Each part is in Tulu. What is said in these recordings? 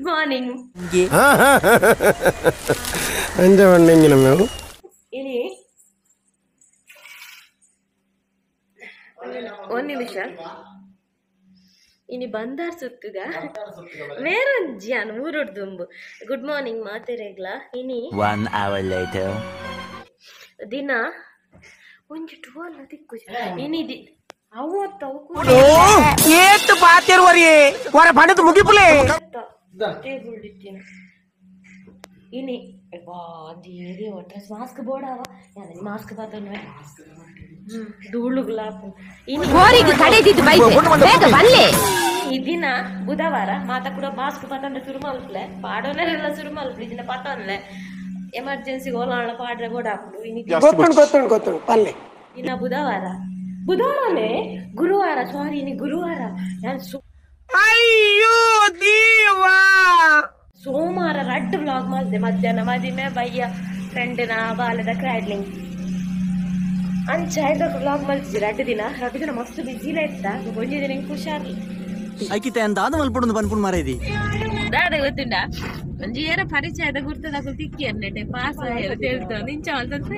Good morning. ಇನಿ ಒಂದ್ ನಿಮಿಷ ಇನಿ ಬಂದಾರ್ ಸುತ್ತುಗ ಮೇರೊಂಜಿ ಅನ್ ಊರುಡ್ದುಂಬು. Good morning ಮಾತೆರೆಗ್ಲ. ಇನಿ 1 hour later. ದಿನ ಒಂಜಿ ಟುವಲ್ ತಿಕ್ಕು ಇನಿ ಅವತ್ತು ಏತ್ ಪಾತಿರುವರಿ ವರ ಬಣದ ಮುಗಿಪುಲೆ ಟೇಬಲ್ ಇಟ್ಟಿನ ಇನಿ ವಾ ದೇರಿ ಒಟ್ಟ ಮಾಸ್ಕ್ ಬೋಡಾವ ಯಾನ್ ಮಾಸ್ಕ್ ಪಾತೊನ್ವೆ ಧೂಳುಗ್ಲಾಪು ಇನಿ ಕೋರಿಗೆ ಕಡೆದಿದ್ದು ಬೈತೆ ಬೇಗ ಬಲ್ಲೆ. ಈ ದಿನ ಬುಧವಾರ ಮಾತ ಕೂಡ ಮಾಸ್ಕ್ ಪಾತಂದ್ರೆ ಶುರು ಮಲ್ಪ್ಲೆ ಪಾಡೋನೆಲ್ಲ ಶುರು ಮಲ್ಪ್ಲೆ ದಿನ ಪಾತೊನ್ಲೆ ಎಮರ್ಜೆನ್ಸಿ ಓಲಾಳ ಪಾಡ್ರೆ ಬೋಡಾಪುಂಡು ಇನಿ ಗೊತ್ತುಂಡು ಗೊತ್ತುಂಡು ಗೊತ್ತುಂಡು ಪಲ್ಲೆ. ಇನ್ನ ಬುಧವಾರ ಬುಧವಾರನೇ ಗುರುವಾರ ಸಾರಿ ಇನಿ ಗುರುವಾರ ನಾನು ಅಯ್ಯೋ ದೇವಾ ಸೋಮವಾರ ರಡ್ಡ್ ವ್ಲಾಗ್ ಮಾಡಿದೆ ಮಧ್ಯಾಹ್ನ ಮದಿಮೆ ಬಯ್ಯ ಫ್ರೆಂಡ್ನ ಬಾಲದ ಕ್ರ್ಯಾಡ್ಲಿಂಗ್ ಅಂಚ ವ್ಲಾಗ್ ಮಲ್ತಿದ್ದೆ ರಡ್ಡ್ ದಿನ ರಡ್ಡ್ ದಿನ ಮಸ್ತ್ ಬಿಸಿಲ ಇತ್ತ ಒಂಜಿ ದಿನ ಇಂಕ್ ಹುಷಾರ್ಲಿ ಐಕಿತ ಎಂದಾದ ಮಲ್ಪೊಡೊಂದು ಪನ್ಪುಂಡು ಮಾರೇದಿ ದಾದ ಗೊತ್ತುಂಡ ಒಂಜಿ ಏರ ಪರಿಚಯದ ಗುರ್ತದಕುಲು ತಿಕ್ಕಿ ಅನ್ನೆಟೆ ಪಾಸ್ ಹೇಳ್ತು ನಿಂಚ ಮಲ್ತಂತ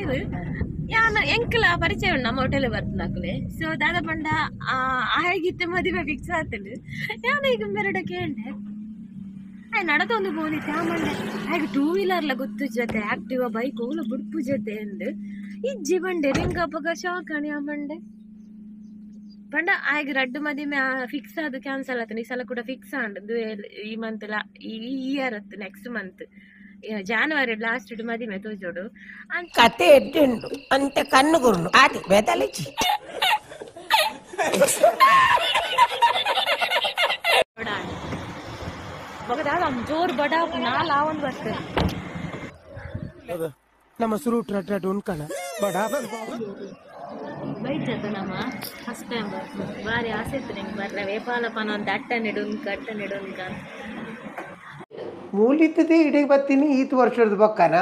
ಯಾನ ಎಂಕಲ ಪರಿಚಯ ಉಂಡು ನಮ್ಮ ಹೋಟೆಲ್ ಬರ್ತದಾಕುಲೆ. ಸೊ ದಾದ ಪಂಡ ಆಯಗಿತ್ತೆ ಮದಿಮೆ ಫಿಕ್ಸ್ ಆತಂಡು ಯಾನ ಈಗ ಮೆರಡ ಕೇಳ್ದೆ ಆಯ್ ನಡತೊಂದು ಪೋನಿತ್ತೆ ಆಮಂಡೆ ಆಯ್ಗೆ ಟೂ ವೀಲರ್ಲ ಗೊತ್ತು ಜೊತೆ ಆಕ್ಟಿವಾ ಬೈಕ್ ಓಲ ಬುಡ್ಪು ಜೊತೆ ಅಂದು ಇಜ್ಜಿ ಬಂಡೆ ರಿಂಗಪ್ಪಗ ಶಾಕ್ ಅಣಿ ಆಮಂಡೆ ಪಂಡ ಆಯ್ಗೆ ರಡ್ಡು ಮದಿಮೆ ಫಿಕ್ಸ್ ಆದ್ ಕ್ಯಾನ್ಸಲ್ ಆತನ ಈ ಸಲ ಕೂಡ ಫಿಕ್ಸ್ ಆಂಡ್ ಈ ಮಂತ್ ಈ ಇಯರ್ ಅತ್ತು ನೆಕ್ಸ್ಟ್ ಮಂತ್ ಜಾನ್ವರಿ ಲಾಸ್ಟ್ ಮದಿಮೆ ತೋಜೋಡು ಕತೆ ಎಡ್ಡುಂಡು ಅಂತ ಕಣ್ಣು ಗುರುಂಡು ಆತಿ ಬೇತಲಿಚ್ಚಿ ಜೋರ್ ಬಡ ನಾಲ್ ಆವೊಂದು ಬರ್ತದೆ ನಮ್ಮ ಸುರುಟ್ ರಡ್ಡು ಉಣ್ಕಣ ಬಡ ಬೈಜತ್ತ ನಮ್ಮ ಫಸ್ಟ್ ಟೈಮ್ ಬಾರಿ ಆಸೆ ಇತ್ತು ನಿಂಗೆ ಬರ್ರೆ ವೇಪಾಲಪನ ಒಂದು ಅಟ್ಟನಿಡು ಅಟ್ಟನಿಡು ಉಂಕ ಮೂಲಿತ್ತದೆ ಇಡೀ ಬತ್ತೀನಿ ಈತ ವರ್ಷದ ಬಕ್ಕನ.